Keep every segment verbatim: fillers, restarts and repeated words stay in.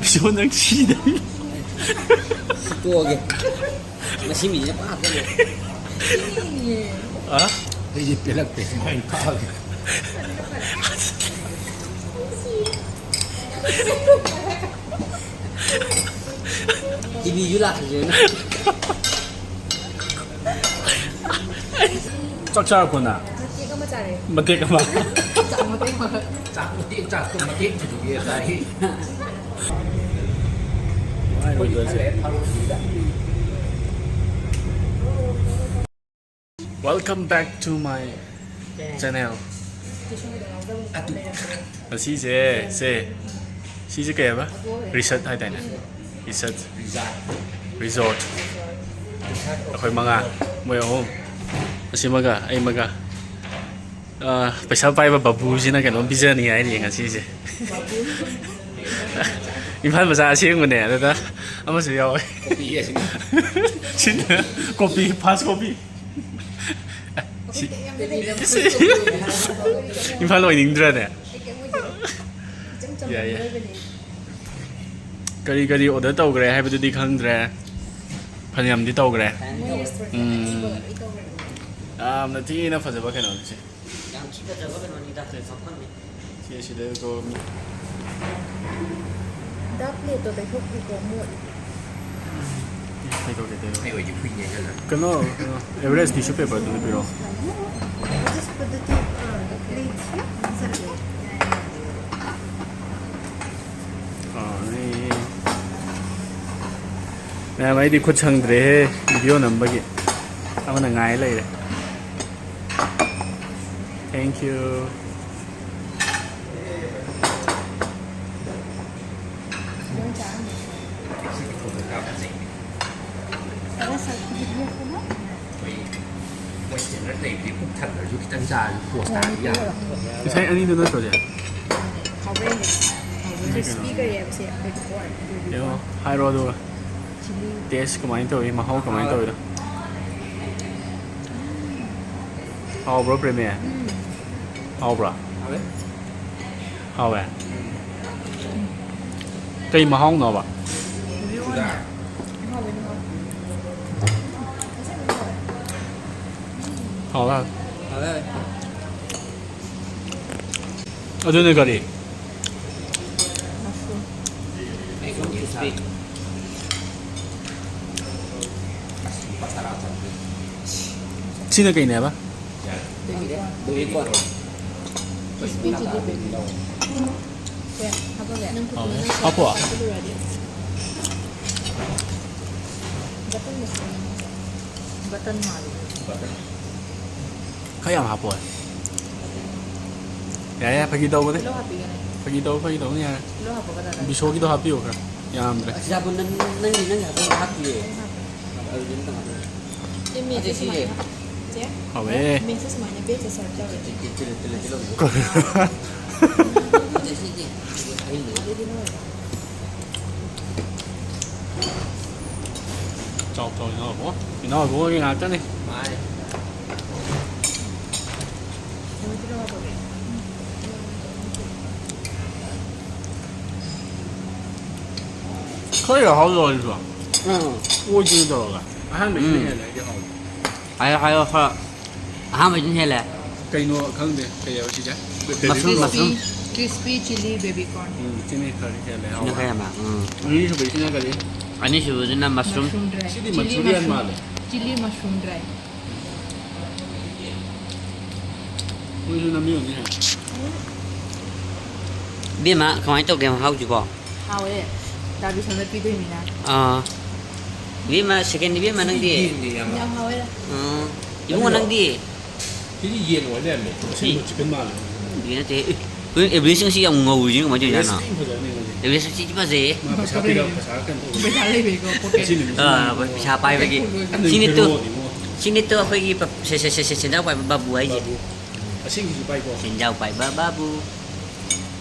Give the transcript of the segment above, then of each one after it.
ꯁꯤꯕꯣ ꯅꯪ ꯁꯤꯗ꯫ ꯇꯣꯛꯑꯒꯦ꯫ ꯃꯁꯤ ꯃꯤꯁꯤꯅ ꯄꯥꯞ ꯆꯠꯂꯦ꯫ ꯑ? ꯑꯩꯗꯤ ꯄꯦꯜꯂꯛꯇꯦ ꯁꯨꯃꯥꯏꯅ ꯊꯥꯛꯑꯒ꯫ ꯇꯤꯚꯤꯁꯨ ꯂꯥꯛꯇ꯭ꯔꯤꯁꯦ꯫ ꯆꯥꯛ ꯆꯥꯔꯛꯄꯣ ꯅꯪ? ꯃꯇꯦꯛ ꯑꯃ ꯆꯥꯔꯦ꯫ ꯃꯇꯦꯛ ꯑꯃ꯫ ꯆꯥꯛ ꯃꯇꯦꯛ ꯑꯃ꯫ ꯆꯥꯛ ꯃꯇꯦꯛ, ꯆꯥꯛꯇꯣ ꯃꯇꯦꯛ ꯊꯤꯗꯣꯛꯑꯦ ꯆꯥꯏ꯫ Welcome back to my channel. ꯉꯁꯤꯁꯦ, ꯁꯦ, ꯁꯤꯁꯦ ꯀꯩ ꯍꯥꯏꯕ? ꯔꯤꯁꯠ ꯍꯥꯏꯗꯥꯏꯅꯦ? ꯔꯤꯁꯠ꯫ ꯔꯤꯖꯣꯔꯠ꯫ ꯑꯩꯈꯣꯏ ꯃꯉꯥ, ꯃꯣꯏ ꯑꯍꯨꯝ, ꯑꯁꯤꯃꯒ, ꯑꯩꯃꯒ꯫ ꯑ, ꯄꯩꯁꯥ ꯄꯥꯏꯕ ꯕꯥꯕꯨꯁꯤꯅ ꯀꯩꯅꯣꯝ ꯄꯤꯖꯅꯤ ꯍꯥꯏꯔꯤ ꯉꯁꯤꯁꯦ꯫ ꯏꯝꯐꯥꯜ ꯃꯆꯥ ꯑꯁꯦꯡꯕꯅꯦ, ꯑꯗꯨꯗ ꯑꯃꯁꯨ ꯌꯥꯎꯋꯦ꯫ ꯀꯣꯄꯤ ꯑꯁꯤꯅ꯫ ꯁꯤꯅ ꯀꯣꯄꯤ, ꯐꯥꯁ ꯀꯣꯄꯤ꯫ ꯁꯤ-, ꯏꯝꯐꯥꯜ ꯑꯣꯏꯅꯤꯡꯗ꯭ꯔꯅꯦ? ꯌꯥꯏ, ꯌꯥꯏ꯫ ꯀꯔꯤ ꯀꯔꯤ ꯑꯣꯔꯗꯔ ꯇꯧꯈ꯭ꯔꯦ ꯍꯥꯏꯕꯗꯨꯗꯤ ꯈꯪꯗ꯭ꯔꯦ꯫ ꯐꯅꯌꯥꯝꯗꯤ ꯇꯧꯈ꯭ꯔꯦ꯫ ꯎꯝ꯫ ꯌꯥꯝꯅ ꯊꯤꯅ ꯐꯖꯕ ꯀꯩꯅꯣꯅꯤ ꯁꯦ꯫ ꯌꯥꯝ ꯊꯤ ꯐꯖꯕ ꯀꯩꯅꯣꯅꯤꯗ, ꯃꯐꯝꯅꯤ꯫ ꯁꯤ ꯑꯁꯤꯗ ꯇꯧꯔꯝꯃꯤ꯫ ꯗꯥꯛ ꯄ꯭ꯂꯦꯠꯇꯣ ꯇꯩꯊꯣꯛꯈ꯭ꯔꯦꯀꯣ, ꯃꯣꯠꯂꯤ꯫ ꯀꯩꯗꯧꯒꯦ, ꯀꯩꯗꯧꯒꯦ? ꯑꯩ ꯑꯣꯏꯗꯤ ꯍꯨꯏꯅꯦ ꯈꯜꯂꯦ꯫ ꯀꯩꯅꯣ, ꯀꯩꯅꯣ, ꯑꯦꯚꯔꯦꯖ ꯇꯤꯁꯨ ꯄꯦꯄꯔꯗꯨ ꯄꯤꯔꯛꯑꯣ꯫ Just put the tea, uh, the plate here. ꯐꯔꯦ꯫ ꯃꯌꯥꯝ, ꯑꯩꯗꯤ ꯈꯨꯠ ꯁꯪꯗ꯭ꯔꯦꯍꯦ, ꯚꯤꯗꯤꯑꯣ ꯅꯝꯕꯒꯤ꯫ ꯑꯃꯅ ꯉꯥꯏ ꯂꯩꯔꯦ꯫ Thank you. ꯃꯣꯏ ꯃꯣꯏ ꯁ꯭ꯇꯦꯟꯗꯔꯗ ꯂꯩꯕꯗꯤ ꯄꯨꯛ ꯊꯟꯗ꯭ꯔꯁꯨ ꯈꯤꯇꯪ ꯆꯥꯔꯁꯨ ꯄꯣꯁ ꯇꯥꯔꯗꯤ ꯌꯥꯔꯦ꯫ ꯉꯁꯥꯏ ꯑꯅꯤꯗꯨ ꯅꯠꯇ꯭ꯔꯣ ꯁꯦ? ꯍꯥꯎꯕ꯭ꯔꯥ ꯌꯦꯡꯒꯦ꯫ ꯀ꯭ꯔꯤꯁꯄꯤ ꯀꯔꯤ ꯍꯥꯏꯕꯁꯦ ꯑꯩꯈꯣꯏ ꯀꯣꯔꯟ꯫ ꯌꯦꯡꯉꯣ, ꯍꯥꯏꯔꯣ ꯑꯗꯨꯒ꯫ ꯆꯤꯂꯤ꯫ ꯇꯦꯁ ꯀꯃꯥꯏꯅ ꯇꯧꯏ, ꯃꯍꯥꯎ ꯀꯃꯥꯏꯅ ꯇꯧꯏꯗꯣ꯫ ꯍꯥꯎꯕ꯭ꯔꯣ, ꯄ꯭ꯔꯦꯃꯤ? ꯎꯝ꯫ ꯍꯥꯎꯕ꯭ꯔꯣ? ꯍꯥꯎꯋꯦ꯫ ꯍꯥꯎꯋꯦ? ꯎꯝ꯫ ꯀꯩ ꯃꯍꯥꯎꯅꯣꯕ? ꯍꯥꯎꯕ꯫ ꯑꯗꯨꯅ ꯀꯔꯤ? ꯁꯤꯅ ꯀꯩꯅꯦꯕ? ꯍꯥꯎꯋꯦ꯫ ꯍꯥꯞꯄꯣ꯫ ꯈꯔ ꯌꯥꯝ ꯍꯥꯞꯄꯣ꯫ ꯌꯥꯔꯦ, ꯌꯥꯔꯦ, ꯐꯥꯒꯤ ꯇꯧꯕꯅꯦ꯫ ꯐꯥꯒꯤ ꯇꯧ, ꯐꯥꯒꯤ ꯇꯧꯕꯅꯦ, ꯌꯥꯔꯦ꯫ ꯕꯤꯁꯣꯒꯤꯗꯣ ꯍꯥꯞꯄꯤꯌꯣ ꯈꯔ, ꯌꯥꯝꯗ꯭ꯔꯦ꯫ ꯑꯁ, ꯅꯪ, ꯅꯪꯒꯤ, ꯅꯪꯒꯤ ꯍꯥꯞꯄ ꯍꯥꯞꯇꯤꯌꯦ꯫ ꯑꯗꯨꯗꯤ ꯑꯝꯇ ꯍꯥꯞꯄꯤꯌꯨ꯫ ꯁꯤ ꯃꯦꯠꯁꯦ ꯑꯗꯨꯗꯤ ꯁꯨꯃꯥꯏꯅ꯫ ꯆꯦ? ꯍꯥꯎꯋꯦ꯫ ꯃꯦꯠꯁꯦ ꯁꯨꯃꯥꯏꯅ ꯕꯦꯛꯁꯦ ꯁꯔꯞ ꯇꯧꯔꯦ꯫ ꯇꯤꯜ-, ꯇꯤꯜ-, ꯇꯤꯜ-, ꯇꯤꯜꯍꯧ꯫ ꯅꯠꯇꯦ, ꯁꯤꯗꯤ ꯑꯍꯤꯡꯕ꯫ ꯑꯗꯨꯗꯤ ꯂꯣꯏꯔꯦ꯫ ꯆꯥꯎ, ꯆꯥꯎ, ꯏꯅꯥꯎꯕꯣ꯫ ꯏꯅꯥꯎꯕꯣꯒꯤ ꯉꯥꯛꯇꯅꯤ꯫ ꯃꯥꯅꯦ꯫ ꯈꯔ ꯌꯥꯎꯍꯧꯗ꯭ꯔꯣ ꯑꯗꯨꯁꯨ? ꯎꯝ꯫ ꯑꯣꯏꯗꯣꯏꯅ ꯇꯧꯔꯒ꯫ ꯑꯍꯥꯟꯕꯩꯁꯤꯅ ꯎꯝ꯫ ꯍꯦꯜꯂꯦ ꯑꯩꯗꯤ ꯍꯥꯎꯕ꯫ ꯍꯥꯏꯌꯣ, ꯍꯥꯏꯌꯣ, ꯈꯔ꯫ ꯑꯍꯥꯟꯕꯩꯗꯨꯅ ꯍꯦꯜꯂꯦ꯫ ꯀꯩꯅꯣ ꯈꯪꯗꯦ, ꯀꯩ ꯍꯥꯏꯕ ꯁꯤꯁꯦ? Mushroom, mushroom꯫ Crispy, crispy chili baby corn꯫ ꯎꯝ, ꯁꯤꯅ ꯈꯔ ꯍꯦꯜꯂꯦ ꯁꯤꯅ ꯍꯥꯎꯕ꯫ ꯈꯔ ꯌꯥꯝꯅ, ꯎꯝ꯫ ꯑꯅꯤꯁꯨꯕꯩꯁꯤꯅ ꯀꯔꯤ? ꯑꯅꯤꯁꯨꯕꯗꯨꯅ mushroom꯫ Mushroom dry꯫ ꯁꯤꯗꯤ chili Manchurian mushroom꯫ ꯃꯥꯜꯂꯦ꯫ Chili mushroom dry꯫ ꯃꯣꯏꯁꯨ ꯅꯝꯕꯤꯔꯝꯅꯤ ꯍꯥꯏ꯫ ꯏꯕꯦꯝꯃ, ꯀꯃꯥꯏꯅ ꯇꯧꯒꯦ ꯃꯍꯥꯎꯁꯤꯕꯣ? ꯍꯥꯎꯋꯦ꯫ ꯗꯥ ꯕꯤꯁꯣꯟꯗ ꯄꯤꯗꯣꯏꯅꯤꯅ꯫ ꯑꯥ꯫ ꯏꯕꯦꯝꯃ, second ꯏꯕꯦꯝꯃ ꯅꯪꯗꯤ? ꯁꯤꯗꯤ ꯌꯦꯟꯅꯦ, ꯏꯌꯥꯝꯕ꯫ ꯌꯥꯝ ꯍꯥꯎꯋꯦ꯫ ꯑꯥ꯫ ꯏꯕꯨꯡꯉꯣ, ꯅꯠꯇ꯭ꯔꯣ? ꯅꯪꯗꯤ? ꯁꯤꯗꯤ ꯌꯦꯟ ꯑꯣꯏ ꯂꯩꯔꯝꯃꯦ꯫ ꯑꯁꯦꯡꯕ chicken ꯃꯥꯜꯂꯦ꯫ ꯌꯦꯟ ꯅꯠꯇꯦ꯫ ꯑꯦ, ꯑꯩꯈꯣꯏ average ꯉꯁꯤ ꯌꯥꯝ ꯉꯧꯔꯤꯁꯤꯅ ꯀꯃꯥꯏꯅ ꯇꯧꯔꯤꯅꯣ? Average ꯊꯤ ꯐꯖꯕꯅꯦ ꯉꯁꯤ꯫ Average ꯉꯁꯤ ꯊꯤ ꯐꯖꯩꯌꯦ꯫ ꯃꯥ ꯄꯩꯁꯥ ꯄꯤꯔ-, ꯄꯩꯁꯥ ꯀꯩꯅꯣ ꯇꯧꯕ꯫ ꯄꯩꯁꯥ ꯂꯩꯕꯩꯀꯣ, pocket꯫ ꯉꯁꯤ ꯅꯨꯃꯤꯠꯁꯤ ꯑꯥ, ꯃꯥ ꯄꯩꯁꯥ ꯄꯥꯏꯕꯒꯤ꯫ ꯑꯁꯦꯡꯕ ꯁꯤꯅꯤꯠꯇꯣ, ꯍꯦꯔꯣꯅꯤꯉꯣ꯫ ꯁꯤꯅꯤꯠꯇꯣ ꯑꯩꯈꯣꯏꯒꯤ ꯄ-, ꯁꯦ-, ꯁꯦ-, ꯁꯦ-, ꯁꯦ-, ꯁꯦꯟꯖꯥꯎ ꯄꯥꯏꯕ ꯕꯥꯕꯨ ꯍꯥꯏꯁꯦ꯫ ꯕꯥꯕꯨ꯫ ꯑꯁꯦꯡꯕꯁꯨ ꯄꯥꯏꯀꯣ꯫ ꯁꯦꯟꯖꯥꯎ ꯄꯥꯏꯕ ꯕꯥꯕꯨ꯫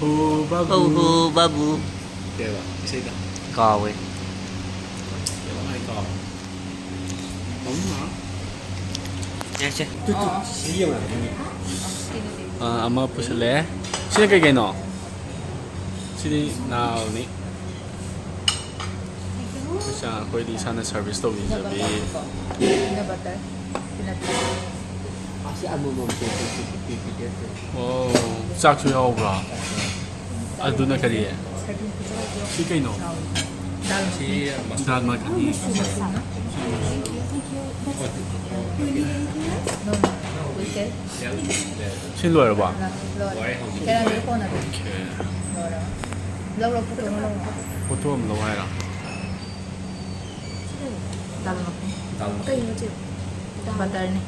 ꯍꯣ ꯕꯥꯕꯨ꯫ ꯍꯣ ꯍꯣ ꯕꯥꯕꯨ꯫ ꯀꯩꯕ? ꯏꯁꯩꯗ꯫ ꯀꯥꯎꯋꯦ꯫ ꯀꯩꯅꯣꯝ ꯍꯥꯏ ꯀꯥꯎꯔꯦ꯫ ꯌꯥꯔꯦꯁꯦ꯫ ꯇꯨ, ꯇꯨ, ꯑꯣ꯫ ꯁꯤ ꯌꯦꯡꯉꯣ꯫ ꯑꯥ, ꯑꯃ ꯄꯨꯁꯜꯂꯛꯑꯦ꯫ ꯁꯤꯅ ꯀꯩ ꯀꯩꯅꯣ? ꯁꯤꯗꯤ ꯅꯥꯜꯅꯤ꯫ ꯑꯩꯈꯣꯏꯗꯤ ꯏꯁꯥꯅ service ꯇꯧꯕꯤꯖꯕꯤ꯫ Peanut butter. Peanut butter. ꯑꯁꯤ ꯑꯃꯃꯝ ꯄꯦꯛ ꯄꯦꯛ ꯄꯦꯛ ꯄꯦꯛ ꯄꯦꯛ ꯄꯦꯛ꯫ ꯑꯣ, ꯆꯥꯛꯁꯨ ꯌꯥꯎꯕ꯭ꯔꯥ? ꯑꯗꯨꯅ ꯀꯔꯤ? ꯁꯤ ꯀꯩꯅꯣ? Dal. ꯁꯤ ꯗꯥꯜ ꯃꯈꯅꯤ꯫ No, no. We can. ꯁꯤ ꯂꯣꯏꯔꯕꯣ? Lord. Can I make one of it? Lord. ꯂꯧꯔꯣ, ꯐꯣꯇꯣ ꯑꯃ ꯂꯧꯔꯣ꯫ ꯐꯣꯇꯣ ꯑꯃ ꯂꯧ ꯍꯥꯏꯔꯣ? ꯗꯥꯜ ꯃꯈꯜ꯫ ꯗꯥꯜ ꯃꯈꯜ꯫ ꯀꯩꯅꯣ ꯆꯦ? ꯕꯇꯔꯅꯦ꯫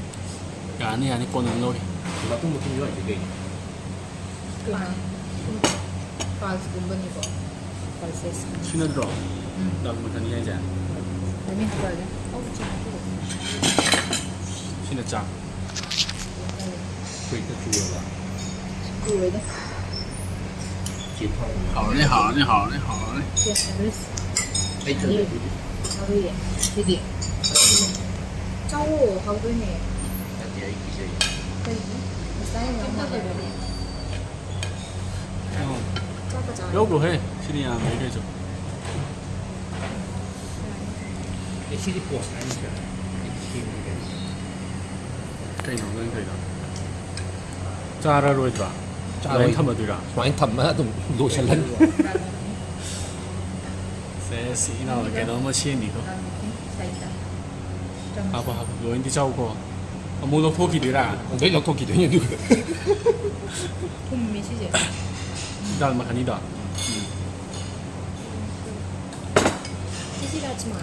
ꯌꯥꯅꯤ, ꯌꯥꯅꯤ, ꯀꯣꯟꯅ ꯑꯗꯨꯝ ꯂꯧꯒꯦ꯫ ꯃꯇꯨꯝ ꯃꯇꯨꯝ ꯌꯣꯜꯂꯤꯁꯦ ꯀꯩꯅꯣ? ꯀꯩꯅꯣ? ꯄꯥꯜꯁꯀꯨꯝꯕꯅꯤꯀꯣ꯫ ꯄꯜꯁꯦꯁ꯫ ꯁꯤ ꯅꯠꯇ꯭ꯔꯣ? ꯎꯝ꯫ ꯗꯥꯜ ꯃꯈꯅꯤ ꯍꯥꯏꯁꯦ? ꯃꯃꯤꯡ ꯍꯥꯏꯔꯛꯑꯒꯦ꯫ ꯁꯤꯅ ꯆꯥꯛ꯫ ꯐꯨꯔꯤꯠꯇ ꯆꯨꯔꯕ? ꯀꯨꯏꯔꯣꯏꯗ꯫ ꯆꯦ ꯐꯥꯎ꯫ ꯍꯥꯎꯔꯅꯤ, ꯍꯥꯎꯔꯅꯤ, ꯍꯥꯎꯔꯅꯤ, ꯍꯥꯎꯔꯅꯤ꯫ Yes, yes. ꯑꯩ ꯆꯠꯂꯦ ꯑꯗꯨꯗꯤ꯫ ꯍꯥꯎꯔꯤꯌꯦ꯫ ꯁꯤꯗꯤ꯫ ꯆꯥꯎꯋꯣ, ꯍꯥꯎꯗꯣꯏꯅꯦ꯫ ꯅꯠꯇꯦ, ꯑꯩ ꯄꯤꯖꯩ꯫ ꯀꯩꯒꯤ? ꯉꯁꯥꯏ ꯌꯥꯝ ꯍꯥꯎꯕꯅꯦ꯫ ꯑꯣ, ꯆꯥꯛꯀ ꯆꯥꯔꯣ꯫ ꯂꯧꯈ꯭ꯔꯣꯍꯦ, ꯁꯤꯗꯤ ꯌꯥꯝꯗ꯭ꯔꯦ ꯀꯩꯁꯨ꯫ ꯑꯦ, ꯁꯤꯗꯤ ꯄꯣꯁ ꯍꯥꯏꯅꯤꯁꯤꯔ? ꯑꯩꯗꯤ ꯁꯦꯝꯒꯦ ꯀꯩꯅꯣ꯫ ꯀꯩꯅꯣ ꯅꯪ ꯀꯩꯅꯣ? ꯆꯥꯔꯔꯣꯏꯗ꯭ꯔꯣ? ꯆꯥꯔꯣꯏ꯫ ꯂꯣꯏ ꯊꯝꯃꯗꯣꯏꯔꯥ? ꯁꯨꯃꯥꯏꯅ ꯊꯝꯃꯒ ꯑꯗꯨꯝ ꯂꯣꯏꯁꯤꯜꯂꯅꯤ꯫ ꯁꯦ, ꯁꯤ ꯏꯅꯥꯎꯅ ꯀꯩꯅꯣꯝꯃ ꯁꯦꯝꯃꯤꯀꯣ꯫ ꯍꯥꯞꯄꯣ, ꯍꯥꯞꯄꯣ, ꯂꯣꯏꯅꯗꯤ ꯆꯥꯎꯀꯣ꯫ ꯑꯃꯨꯛ ꯂꯧꯊꯣꯛꯈꯤꯗꯣꯏꯔꯥ? ꯑꯗꯩ ꯂꯧꯊꯣꯛꯈꯤꯗꯣꯏꯅꯦ ꯑꯗꯨꯒ꯫ ꯊꯨꯝꯃꯤ ꯁꯤꯁꯦ꯫ ꯗꯥꯜ ꯃꯈꯅꯤꯗꯣ? ꯁꯤꯁꯤ ꯔꯥꯖꯃꯥ꯫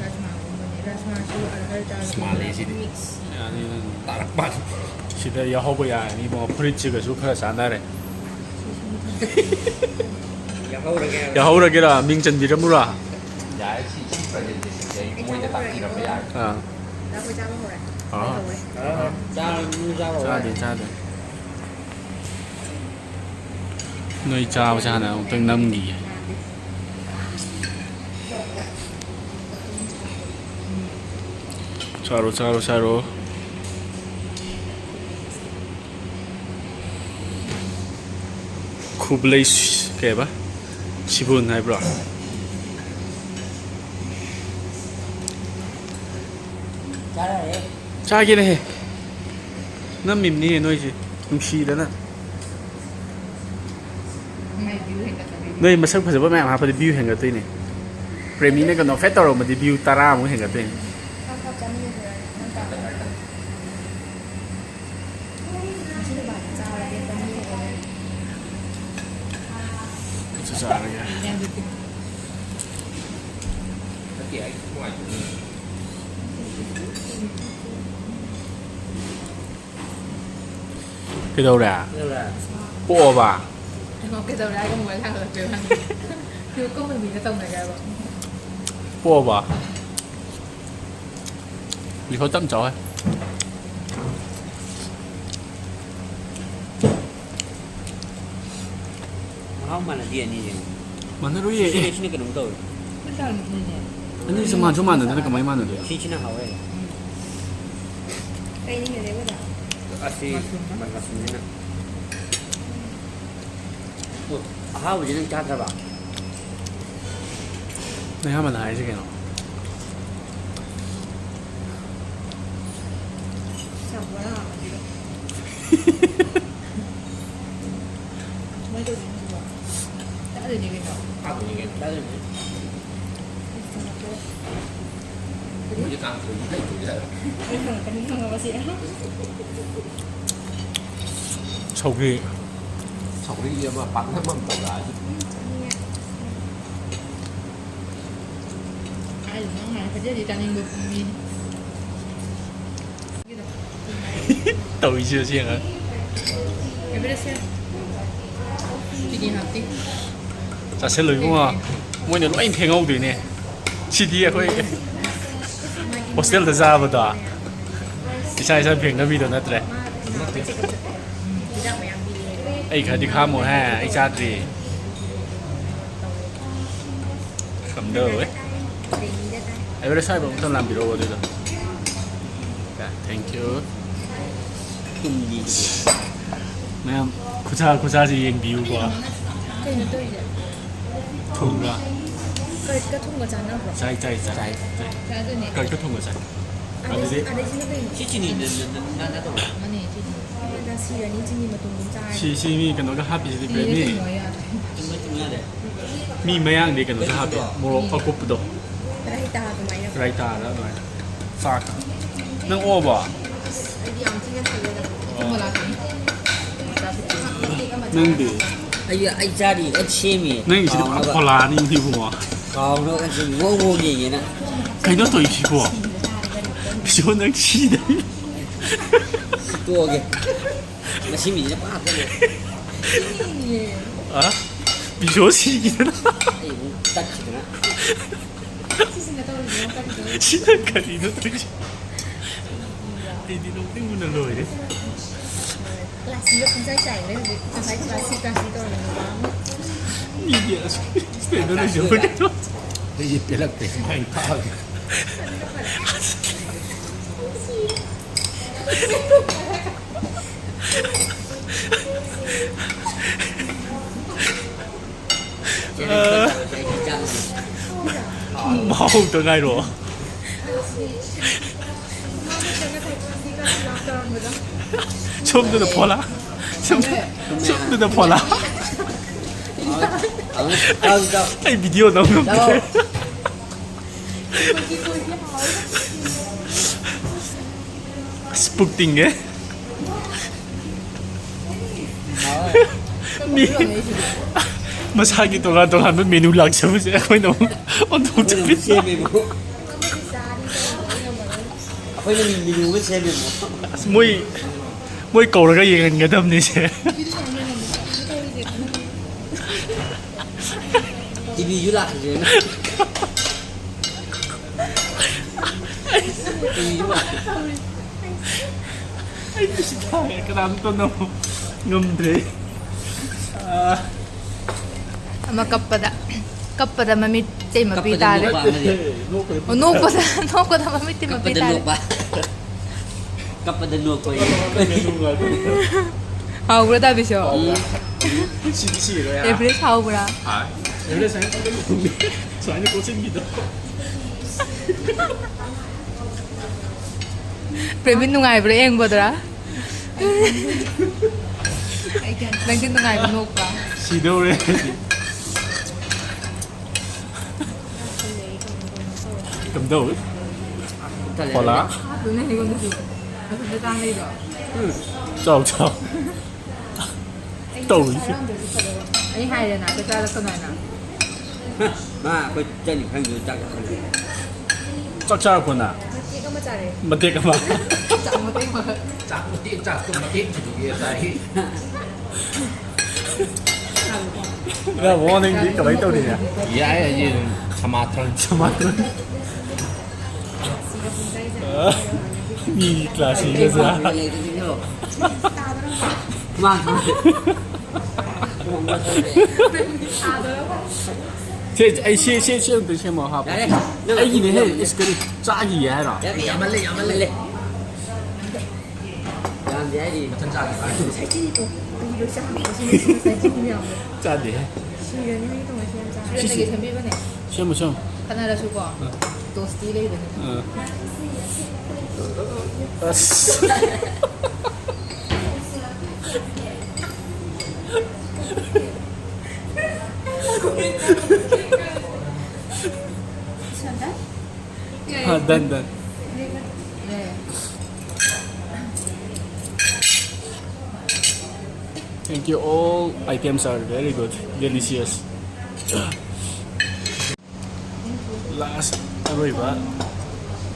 ꯔꯥꯖꯃꯥꯒꯨꯝꯕꯅꯦ꯫ ꯔꯥꯖꯃꯥꯁꯨ ꯑꯔꯍꯔ ꯗꯥꯜ ꯃꯥꯜꯂꯦ ꯁꯤꯗꯤ꯫ ꯃꯤꯛꯁ꯫ ꯌꯥꯅꯤ, ꯅꯪ ꯇꯥꯔꯛ ꯃꯥꯜꯂꯦ꯫ ꯁꯤꯗ ꯌꯥꯎꯍꯧꯕ ꯌꯥꯔꯅꯤ ꯏꯕꯨꯡꯉꯣ, ꯐꯨꯔꯤꯠꯁꯤꯒꯁꯨ ꯈꯔ ꯆꯥꯟꯅꯔꯦ꯫ ꯌꯥꯍꯧꯔꯒꯦ꯫ ꯌꯥꯍꯧꯔꯒꯦꯔꯥ? ꯃꯤꯡ ꯆꯟꯕꯤꯔꯝꯃꯨꯔꯥ? ꯌꯥꯔꯦ, ꯁꯤ, ꯁꯤ ꯄ꯭ꯔꯖꯦꯟꯇꯦꯁꯟꯁꯦ ꯑꯩ ꯃꯣꯏꯗ ꯇꯥꯛꯄꯤꯔꯝꯕ ꯌꯥꯔꯦ꯫ ꯑꯥ꯫ ꯂꯥꯛꯄꯩ ꯆꯥꯕ ꯍꯧꯔꯦ꯫ ꯑꯥ꯫ ꯍꯧꯔꯦ꯫ ꯆꯥꯔ ꯆꯥꯔ ꯆꯥꯗꯦ, ꯆꯥꯗꯦ꯫ ꯅꯣꯏ ꯆꯥꯕꯁꯦ ꯍꯥꯟꯅ ꯑꯃꯨꯛꯇꯪ ꯅꯝꯈꯤꯒꯦ꯫ ꯆꯥꯔꯣ, ꯆꯥꯔꯣ, ꯆꯥꯔꯣ꯫ ꯈꯨꯕꯂꯩ ꯁ-, ꯀꯩ ꯍꯥꯏꯕ? ꯁꯤꯕꯨꯟ ꯍꯥꯏꯕ꯭ꯔꯣ? ꯆꯥꯒꯦꯅꯦꯍꯦ꯫ ꯅꯝꯃꯤꯕꯅꯤꯍꯦ ꯅꯣꯏꯁꯦ꯫ ꯅꯨꯡꯁꯤꯗꯅ꯫ ꯃꯥꯏ view ꯍꯦꯟꯒꯠꯇꯕꯤꯅꯤ꯫ ꯅꯣꯏ ꯃꯁꯛ ꯐꯖꯕ ꯃꯌꯥꯝ ꯍꯥꯞꯄꯗꯤ view ꯍꯦꯟꯒꯠꯇꯣꯏꯅꯦ꯫ ꯄ꯭ꯔꯦꯃꯤꯅ ꯀꯩꯅꯣ ꯐꯦꯠ ꯇꯧꯔꯝꯃꯗꯤ view ꯇꯔꯥꯃꯨꯛ ꯍꯦꯟꯒꯠꯇꯣꯏꯅꯦ꯫ ꯉꯁꯤ ꯅꯨꯡꯗꯥꯡꯗꯤ ꯆꯥꯔꯒꯦ꯫ ꯑꯩꯁꯨ ꯆꯥꯔꯒꯦ꯫ ꯅꯠꯇꯦ, ꯑꯩ ꯅꯨꯡꯉꯥꯏꯇꯕꯅꯤ꯫ ꯀꯩꯗꯧꯔꯦ? ꯀꯩꯗꯧꯔꯦ? ꯄꯣꯛꯑꯕ? ꯑꯩꯉꯣꯟꯗ ꯀꯩꯗꯧꯔꯦ ꯍꯥꯏꯔꯒ mobile ꯊꯥꯡꯒꯠꯂꯛꯇꯣꯏꯔꯣ? ꯅꯣꯏ ꯀꯣꯟꯕ ꯃꯤꯒ ꯇꯧꯅꯒꯦ ꯍꯥꯏꯕ? ꯄꯣꯛꯑꯕ? ꯂꯤꯈꯣ ꯇꯞ ꯆꯥꯎꯍꯦ꯫ ꯃꯍꯥꯎ ꯃꯥꯟꯅꯗꯦ ꯑꯅꯤꯁꯦ꯫ ꯃꯥꯟꯅꯔꯣꯏꯌꯦ꯫ ꯁꯤꯅ, ꯑꯦ꯫ ꯁꯤꯅ ꯀꯩꯅꯣꯝ ꯇꯧꯋꯦ꯫ ꯑꯅꯤꯁꯦ ꯃꯥꯟꯁꯨ ꯃꯥꯟꯅꯗꯅ ꯀꯃꯥꯏꯅ ꯃꯥꯟꯅꯗꯣꯏꯅꯣ? ꯁꯤꯁꯤꯅ ꯍꯥꯎꯋꯦ꯫ ꯀꯩꯅ ꯍꯦꯜꯂꯦ ꯑꯣꯖꯥ? ꯑꯁꯤ ꯃꯁꯔꯨꯝꯁꯤꯅ꯫ ꯑꯣ, ꯑꯍꯥꯎꯕꯁꯤ ꯅꯪ ꯆꯥꯗ꯭ꯔꯕ? ꯅꯌꯥꯝꯕꯅ ꯍꯥꯏꯔꯤꯁꯦ ꯀꯩꯅꯣ? ꯆꯥꯎꯕ꯭ꯔꯥ? ꯀꯃꯥꯏꯅ ꯇꯧꯗꯣꯏꯅꯣ ꯁꯤꯕꯣ? ꯆꯥꯗꯣꯏꯅꯦ ꯀꯩꯅꯣ꯫ ꯆꯥꯗꯣꯏꯅꯦ ꯀꯩꯅꯣ, ꯆꯥꯗꯣꯏꯅꯦ꯫ ꯃꯣꯏꯁꯦ ꯀꯥꯡꯁꯣꯏꯁꯨ ꯍꯩꯇ꯭ꯔꯤꯕ ꯖꯥꯠꯂ? ꯑꯩ ꯍꯪꯉꯛꯀꯅꯤ ꯈꯪꯉꯕ ꯁꯤ꯫ ꯁꯧꯒ꯭ꯔꯤ꯫ ꯁꯧꯒ꯭ꯔꯤ ꯑꯃ ꯄꯥꯛꯅꯝ ꯑꯃ ꯇꯧꯔꯛꯑꯗꯤ꯫ ꯍꯥꯏꯗꯤ ꯅꯪ ꯍꯥꯏ ꯐꯖꯗꯤ ꯆꯥꯅꯤꯡꯕ ꯃꯤ꯫ ꯇꯧꯔꯤꯁꯦ ꯌꯦꯡꯉ꯫ ꯆꯥꯁꯤꯜꯂꯨ ꯏꯕꯨꯡꯉꯣ꯫ ꯃꯣꯏꯅ ꯂꯣꯏ ꯐꯦꯡꯍꯧꯗꯣꯏꯅꯦ꯫ ꯁꯤꯗꯤ ꯑꯩꯈꯣꯏ ꯍꯣꯁꯇꯦꯜꯗ ꯆꯥꯕꯗꯣ ꯏꯁꯥ ꯏꯁꯥ ꯐꯦꯡꯅꯕꯤꯗꯣ ꯅꯠꯇ꯭ꯔꯦ꯫ ꯑꯩ ꯈꯔꯗꯤ ꯈꯥꯝꯃꯣꯍꯦ, ꯑꯩ ꯆꯥꯗ꯭ꯔꯤ꯫ ꯀꯝꯗꯧꯋꯦ? ꯑꯦꯚꯔꯦꯁ ꯍꯥꯏꯕ ꯑꯃꯨꯛꯇꯪ ꯂꯥꯝꯕꯤꯔꯛꯑꯣ ꯑꯗꯨꯗꯣ꯫ Thank you꯫ ꯇꯨꯝꯗꯤ꯫ ꯃꯌꯥꯝ ꯈꯨꯠꯁꯥ, ꯈꯨꯠꯁꯥꯁꯦ ꯌꯦꯡꯕꯤꯌꯨꯀꯣ꯫ ꯀꯩꯅꯣ ꯇꯧꯔꯤꯁꯦ? ꯊꯨꯝꯕ꯭ꯔꯥ? ꯀꯔꯠꯀ ꯊꯨꯝꯒ ꯆꯥꯟꯅꯕ꯭ꯔꯣ? ꯆꯥꯏ, ꯆꯥꯏ, ꯆꯥꯏ꯫ ꯆꯥꯏ꯫ ꯆꯥꯏ, ꯑꯗꯨꯅꯦ꯫ ꯀꯔꯠꯀ ꯊꯨꯝꯒ ꯆꯥꯏ꯫ ꯑꯗꯨꯗꯤ ꯑꯗꯩꯁꯤꯅ ꯀꯩꯅꯣ? ꯁꯤ ꯆꯤꯅꯤ ꯅ-, ꯅ-, ꯅ-, ꯅ-, ꯅꯠꯇ꯭ꯔꯣ? ꯃꯥꯅꯦ, ꯆꯤꯅꯤ꯫ ꯑꯗ ꯁꯤꯔꯅꯤ, ꯆꯤꯅꯤ ꯃꯇꯨꯝꯗꯨꯝ ꯆꯥꯔꯅꯤ꯫ ꯁꯤ, ꯁꯤ ꯃꯤ ꯀꯩꯅꯣꯒ ꯍꯥꯞꯄꯤꯁꯤꯗꯤ ꯆꯤꯅꯤꯗ ꯀꯔꯤꯅꯤ? ꯀꯩꯅꯣ ꯌꯥꯗ꯭ꯔꯦ꯫ ꯆꯤꯅꯤ ꯃꯇꯨꯝ ꯌꯥꯗ꯭ꯔꯦ꯫ ꯃꯤ ꯃꯌꯥꯡꯗꯤ ꯀꯩꯅꯣꯁꯨ ꯍꯥꯞꯄꯤ, ꯃꯣꯔꯣꯛ ꯑꯀꯨꯞꯄꯗꯣ꯫ ꯔꯥꯏꯇꯥ ꯑꯗꯨꯃꯥꯏꯅ꯫ ꯔꯥꯏꯇꯥꯗ ꯑꯗꯨꯃꯥꯏꯅ꯫ ꯆꯥꯛꯀ꯫ ꯅꯪ ꯑꯣꯛꯑꯕꯣ? ꯑꯩꯗꯤ ꯌꯥꯝ ꯊꯤꯅ ꯁꯤꯜꯂꯦꯗ꯫ ꯑꯆꯨꯝꯕ ꯂꯥꯛꯀꯅꯤ꯫ ꯅꯪꯗꯤ? ꯑꯩ, ꯑꯩ ꯆꯥꯔꯤ, ꯑꯩ ꯁꯦꯝꯃꯤ꯫ ꯅꯪꯒꯤꯁꯤꯗꯤ ꯄꯨꯔꯥ ꯀꯥꯎꯅꯕ꯫ ꯐꯣꯂꯥꯅꯤ ꯏꯕꯨꯡꯉꯣ꯫ ꯀꯥꯎꯅꯕ ꯑꯩ ꯁꯦꯝꯃꯤ꯫ ꯃꯑꯣꯡ ꯃꯑꯣꯡ ꯌꯦꯡꯒꯦꯅ꯫ ꯀꯩꯅꯣ ꯇꯧꯔꯤꯁꯤꯕꯣ? ꯕꯤꯁꯣ ꯅꯪ ꯁꯤꯗ꯫ ꯇꯣꯛꯑꯒꯦ꯫ ꯃꯁꯤ ꯃꯤꯁꯤꯅ ꯄꯥꯞ ꯆꯠꯂꯦ꯫ ꯑ? ꯕꯤꯁꯣ ꯁꯤꯈꯤꯗꯅ꯫ ꯑꯩ ꯑꯃꯨꯛ ꯇꯠꯈꯤꯗꯅ꯫ ꯁꯤꯅ ꯀꯔꯤꯅꯣ ꯇꯧꯔꯤꯁꯦ? ꯑꯩꯗꯤ ꯅꯣꯛꯅꯤꯡꯕꯅ ꯂꯣꯏꯔꯦ꯫ ꯀ꯭ꯂꯥꯁꯁꯤꯒ ꯄꯨꯡꯆꯥꯏ ꯆꯥꯏꯈ꯭ꯔꯦ ꯍꯧꯖꯤꯛ꯫ ꯉꯁꯥꯏ ꯀ꯭ꯂꯥꯁ ꯁꯤ ꯀ꯭ꯂꯥꯁ ꯁꯤ ꯇꯧꯔꯝꯃꯤꯅꯦ꯫ ꯃꯤꯗꯤ ꯑꯁ ꯁ꯭ꯇꯦꯟꯗꯔ ꯂꯩꯖꯕ ꯀꯩꯅꯣ꯫ ꯑꯩꯁꯦ ꯄꯦꯜꯂꯛꯇꯦ ꯁꯨꯃꯥꯏꯅ ꯊꯥꯕꯗ꯫ ꯃꯍꯥꯎꯗ ꯉꯥꯏꯔꯣ꯫ ꯁꯣꯝꯗꯅ ꯐꯣꯂꯥ꯫ ꯁꯣꯝꯗ, ꯁꯣꯝꯗꯅ ꯐꯣꯂꯥ꯫ ꯑꯩ ꯚꯤꯗꯤꯑꯣ ꯅꯝ ꯉꯝꯗ꯭ꯔꯦ꯫ ꯑꯁ, ꯄꯨꯛ ꯇꯤꯡꯉꯦ꯫ ꯃꯤ ꯃꯁꯥꯒꯤ ꯇꯣꯉꯥꯟ ꯇꯣꯉꯥꯟꯕ ꯃꯦꯅꯨ ꯂꯥꯛꯆꯕꯁꯦ ꯑꯩꯈꯣꯏꯅ ꯑꯃꯨꯛ ꯑꯣꯟꯊꯣꯛꯆꯕꯤ꯫ ꯑꯩꯈꯣꯏꯅ ꯃꯤ ꯃꯤꯅꯨ ꯑꯃ ꯁꯦꯝꯃꯦꯕ꯫ ꯑꯁ, ꯃꯣꯏ, ꯃꯣꯏ ꯀꯧꯔꯒ ꯌꯦꯡꯍꯟꯒꯗꯕꯅꯤꯁꯦ꯫ ꯇꯤꯚꯤꯁꯨ ꯂꯥꯛꯈꯤꯗ꯭ꯔꯦꯅ꯫ ꯇꯤꯚꯤꯁꯨ ꯂꯥꯛꯈꯤꯗ꯭ꯔꯦ꯫ ꯑꯩ ꯄꯤꯁꯤ ꯊꯥꯡꯉꯦ, ꯀꯅꯥꯝꯇ ꯅꯝꯃꯣ ꯉꯝꯗ꯭ꯔꯦ꯫ ꯑꯥ꯫ ꯑꯃ ꯀꯞꯄꯗ, ꯀꯞꯄꯗ ꯃꯃꯤꯠꯇꯩ ꯃꯄꯤ ꯀꯞꯄꯗ ꯇꯥꯔꯦ꯫ ꯅꯣꯛꯄ ꯑꯃꯗꯤ꯫ ꯑꯣ, ꯅꯣꯛꯄꯗ, ꯅꯣꯛꯄꯗ ꯃꯃꯤꯠꯇꯩ ꯃꯄꯤ ꯀꯞꯄꯗ ꯇꯥꯔꯦ꯫ ꯅꯣꯛꯄ꯫ ꯀꯞꯄꯗ ꯅꯣꯛꯄ꯫ ꯍꯥꯎꯕ꯭ꯔꯥ, ꯇꯥꯕꯤꯁꯣ? ꯎꯝ꯫ ꯁꯤꯗꯤ ꯁꯤꯔꯣꯏ, ꯍꯥ? ꯑꯦꯚꯔꯦꯖ ꯍꯥꯎꯕ꯭ꯔꯥ? ꯍꯥꯏ꯫ ꯑꯦꯚꯔꯦꯖ ꯍꯥꯏꯅ ꯁꯨꯃꯥꯏꯅ ꯀꯣꯠꯁꯤꯟꯕꯤꯗꯣ꯫ ꯄ꯭ꯔꯦꯃꯤꯟ ꯅꯨꯡꯉꯥꯏꯕ꯭ꯔꯥ ꯌꯦꯡꯕꯗ꯭ꯔꯥ? ꯅꯪꯗꯤ ꯅꯨꯡꯉꯥꯏꯕ ꯅꯣꯛꯄ꯭ꯔꯥ? ꯁꯤꯗꯧꯔꯦ꯫ ꯀꯝꯗꯧꯏ? ꯍꯣꯂꯥ꯫ ꯑꯗꯨꯅꯦ ꯑꯩꯉꯣꯟꯗꯁꯨ꯫ ꯃꯊꯟꯇ ꯆꯥ ꯂꯩꯗꯣ꯫ ꯆꯥꯎ, ꯆꯥꯎ꯫ ꯇꯧꯔꯤꯁꯦ꯫ ꯑꯩ ꯍꯥꯏꯔꯦꯅ, ꯆꯥꯛ ꯆꯥꯔꯛꯀꯅꯣ ꯍꯥꯏꯅ꯫ ꯃꯥ ꯑꯩꯈꯣꯏ ꯆꯠꯅꯤ ꯈꯪꯗꯦ, ꯆꯥꯛ ꯆꯥꯈꯠꯂꯛꯑꯦ꯫ ꯆꯥꯛ ꯆꯥꯔꯛꯄꯅ? ꯃꯇꯦꯛ ꯑꯃ ꯆꯥꯔꯦ꯫ ꯃꯇꯦꯛ ꯑꯃ? ꯆꯥꯛ ꯃꯇꯦꯛ ꯑꯃ꯫ ꯆꯥꯛ ꯃꯇꯦꯛ, ꯆꯥꯛꯇꯣ ꯃꯇꯦꯛ ꯊꯤꯜꯂꯨꯒꯦ ꯆꯥꯏ꯫ ꯅꯪ ꯃꯑꯣꯡꯗꯤ ꯀꯃꯥꯏꯅ ꯇꯧꯔꯤꯅꯦ? ꯌꯥꯏ, ꯑꯩꯗꯤ ꯑꯗꯨꯝ ꯁꯃꯥꯊꯣꯟ꯫ ꯁꯃꯥꯊꯣꯟ꯫ ꯃꯤ ꯀ꯭ꯂꯥꯁ ꯁꯤꯒꯁꯦ꯫ ꯃꯥ ꯁꯦ, ꯑꯩ ꯁꯤ, ꯁꯤ, ꯁꯤ ꯑꯝꯇ ꯁꯦꯝꯃꯣ, ꯍꯥꯞꯄꯣ꯫ ꯌꯥꯔꯦ, ꯅꯪ ꯑꯩꯒꯤꯅꯦꯍꯦ, ꯌꯥꯝꯃꯜꯂꯦ꯫ ꯏꯁ, ꯀꯔꯤ ꯆꯥꯈꯤꯒꯦ ꯍꯥꯏꯔꯣ? ꯌꯥꯔꯦ, ꯌꯥꯝꯃꯜꯂꯦ, ꯌꯥꯝꯃꯜꯂꯦ꯫ ꯌꯥꯝꯗꯦ ꯍꯥꯏꯔꯤ꯫ ꯃꯊꯪ ꯆꯥꯒꯦ ꯍꯥꯏꯔꯤ꯫ ꯉꯁꯥꯏ ꯆꯤꯅꯤ ꯀꯣ-, ꯀꯔꯤꯅꯣ ꯆꯥꯕ? ꯉꯁꯤ ꯉꯁꯥꯏ ꯆꯤꯅꯤ ꯃꯌꯥꯝꯗꯣ꯫ ꯆꯥꯗꯦꯍꯦ꯫ ꯁꯤꯔꯅꯤ ꯅꯪꯒꯤ ꯇꯣꯡꯉꯥꯏ ꯁꯤ ꯌꯥꯝ ꯆꯥ-, ꯁꯤ, ꯁꯤ꯫ ꯁꯤꯗꯒꯤ ꯁꯦꯝꯕꯤꯕꯅꯦ꯫ ꯁꯦꯝꯃꯣ, ꯁꯦꯝꯃꯣ꯫ ꯈꯠꯅꯔꯁꯨꯀꯣ, ꯑ꯫ ꯗꯣꯁꯇꯤ ꯂꯩꯕꯅꯦ꯫ ꯑ꯫ ꯑꯁ꯫ ꯁꯣꯟꯗꯥ? ꯍꯥ, done, done. Thank you. All items are very good, delicious. Last, ꯑꯔꯣꯏꯕ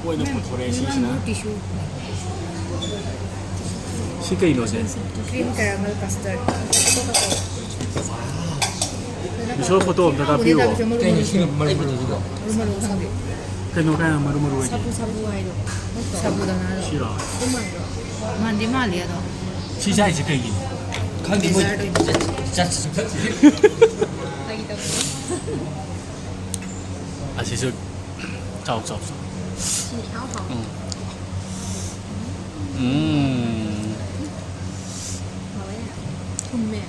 ꯑꯣꯏꯅ ꯄꯨꯊꯣꯔꯛꯑꯦ ꯁꯤꯁꯤꯅ꯫ ꯁꯤ ꯀꯩꯅꯣ ꯁꯦ? Cream caramel custard. ꯏꯁꯣꯔ photo ꯑꯝꯇ ꯀꯥꯞꯄꯤꯌꯣ꯫ ꯀꯩꯅꯣ ꯁꯤꯅ ꯃꯔꯨ ꯃꯔꯨꯁꯤꯕꯣ? ꯃꯔꯨ ꯃꯔꯨ ꯈꯪꯗꯦ꯫ ꯀꯩꯅꯣ ꯀꯥꯏꯅ ꯃꯔꯨ ꯃꯔꯨ ꯑꯣꯏꯗꯤ? ꯁꯥꯕꯨ ꯁꯥꯕꯨ ꯍꯥꯏꯗꯣ꯫ ꯁꯥꯕꯨꯗꯥꯅꯥꯗꯣ꯫ ꯁꯤꯔꯣ? ꯑꯗꯨ ꯃꯥꯟꯗ꯭ꯔꯣ? ꯃꯥꯟꯗꯤ ꯃꯥꯜꯂꯤ ꯑꯗꯣ꯫ ꯁꯤ ꯆꯥꯏꯁꯦ ꯀꯩꯒꯤꯅꯣ? ꯈꯪꯗꯦ, ꯃꯣꯏ dessert ꯑꯣꯏꯅ꯫ ꯆꯠ-, ꯆꯠ-, ꯆꯠ-, ꯐꯥꯒꯤ ꯇꯧꯕꯅꯦ꯫ ꯑꯁꯤꯁꯨ ꯆꯥꯎ, ꯆꯥꯎ, ꯆꯥꯎ꯫ ꯁꯤ ꯏꯍꯥꯎ ꯍꯥꯎ꯫ ꯎꯝ꯫ ꯎꯝ꯫ ꯍꯥꯎꯋꯦ꯫ ꯊꯨꯝꯃꯦ꯫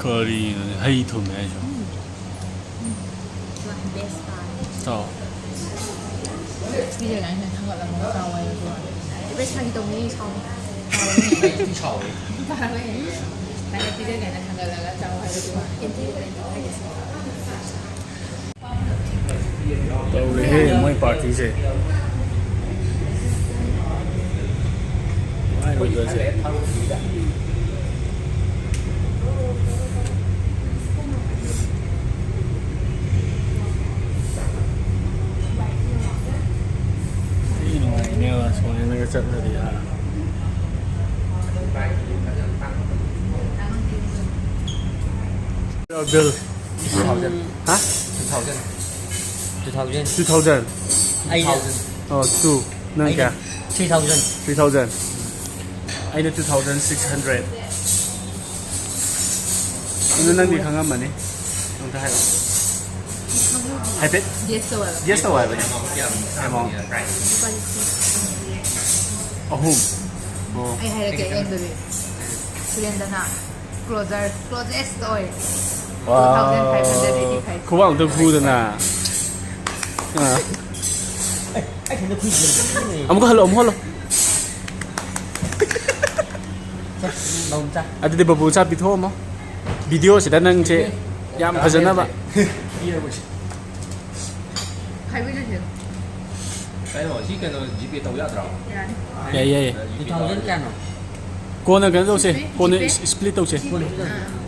ꯀꯔꯤꯅꯣꯅꯦ? ꯍꯩ ꯊꯨꯝꯃꯦ ꯍꯥꯏꯁꯤꯕꯣ? ꯎꯝ꯫ ꯎꯝ꯫ ꯕꯦꯁ ꯇꯥꯔꯦ꯫ ꯆꯥꯎ꯫ ꯁꯤꯁꯦ ꯂꯥꯏꯅ ꯊꯥꯡꯒꯠꯂꯝꯃꯒ ꯆꯥꯎ ꯍꯥꯏꯕꯁꯨ ꯋꯥꯅꯤ꯫ ꯄꯩꯁꯥꯒꯤ ꯇꯧꯅꯤ ꯁꯥꯎꯅꯤ꯫ ꯑꯩ ꯁꯥꯎꯋꯦ꯫ ꯐꯥꯔꯣꯏ꯫ ꯅꯪꯅ ꯄꯤꯖꯒꯦꯅ ꯊꯥꯡꯒꯠꯂꯒ ꯆꯥꯎ ꯍꯥꯏꯕꯗꯨꯃ ꯀꯦꯟꯇꯤꯟ ꯀꯣꯂꯦꯖꯇ ꯍꯥꯏꯒꯦ ꯁꯤꯅꯤ꯫ ꯇꯧꯔꯦꯍꯦ ꯃꯣꯏ ꯄꯥꯔꯇꯤꯁꯦ꯫ ꯊꯤ ꯅꯨꯡꯉꯥꯏꯅꯦꯕ ꯁꯨꯃꯥꯏꯅꯒ ꯆꯠꯂꯗꯤ ꯍꯥ꯫ ꯕꯤꯜ꯫ Two thousand. ꯍꯥ? Two thousand. Two thousand. Two thousand. ꯑꯩꯅ ꯑꯣ, two. ꯅꯪ ꯀꯌꯥ? Three thousand. Three thousand. ꯑꯩꯅ two thousand six hundred. ꯑꯗꯨ ꯅꯪꯗꯤ ꯈꯪꯉꯝꯃꯅꯤ꯫ ꯑꯝꯇ ꯍꯥꯏꯔꯛꯑꯣ꯫ ꯍꯥꯏꯐꯦꯠ ꯒꯦꯁ ꯇꯧ ꯍꯥꯏꯕ꯫ ꯒꯦꯁ ꯇꯧ ꯍꯥꯏꯕꯅꯦ꯫ Amount. ꯂꯨꯄꯥ ꯂꯤꯁꯤꯡ ꯑꯍꯨꯝ꯫ ꯑꯣ꯫ ꯑꯩ ꯍꯥꯏꯔꯛꯀꯦ ꯑꯌꯦꯡꯕꯗꯤ꯫ ꯁꯨꯔꯦꯟꯗꯅ ꯀ꯭ꯂꯣꯖꯔ ꯀ꯭ꯂꯣꯖꯦꯁ ꯑꯣꯏ꯫ ꯋꯥꯎ꯫ ꯈꯨꯕꯥꯛ ꯑꯝꯇ ꯐꯨꯗꯅ꯫ ꯑꯥ꯫ ꯑꯃꯨꯛꯀ ꯍꯜꯂꯣ ꯑꯃꯨꯛ ꯍꯜꯂꯣ꯫ ꯑꯗꯨꯗꯤ ꯕꯕꯨ ꯆꯥ ꯄꯤꯊꯣꯛꯑꯝꯃꯣ꯫ ꯚꯤꯗꯤꯑꯣꯁꯤꯗ ꯅꯪꯁꯦ ꯌꯥꯝ ꯐꯖꯅꯕ꯫ ꯍꯥꯏꯕꯤꯔꯁꯦ꯫ ꯀꯩꯅꯣ ꯁꯤ ꯀꯩꯅꯣ ꯖꯤꯄꯦ ꯇꯧ ꯌꯥꯗ꯭ꯔꯣ? ꯌꯥꯅꯤ꯫ ꯌꯥꯏ ꯌꯥꯏ꯫ Two thousand ꯀꯌꯥꯅꯣ? ꯀꯣꯟꯅ ꯀꯩꯅꯣ ꯇꯧꯁꯦ꯫ ꯀꯣꯟꯅ ꯖꯤꯄꯦ? ꯁ꯭ꯄ꯭ꯂꯤꯠ ꯇꯧꯁꯦ꯫ ꯑꯥ꯫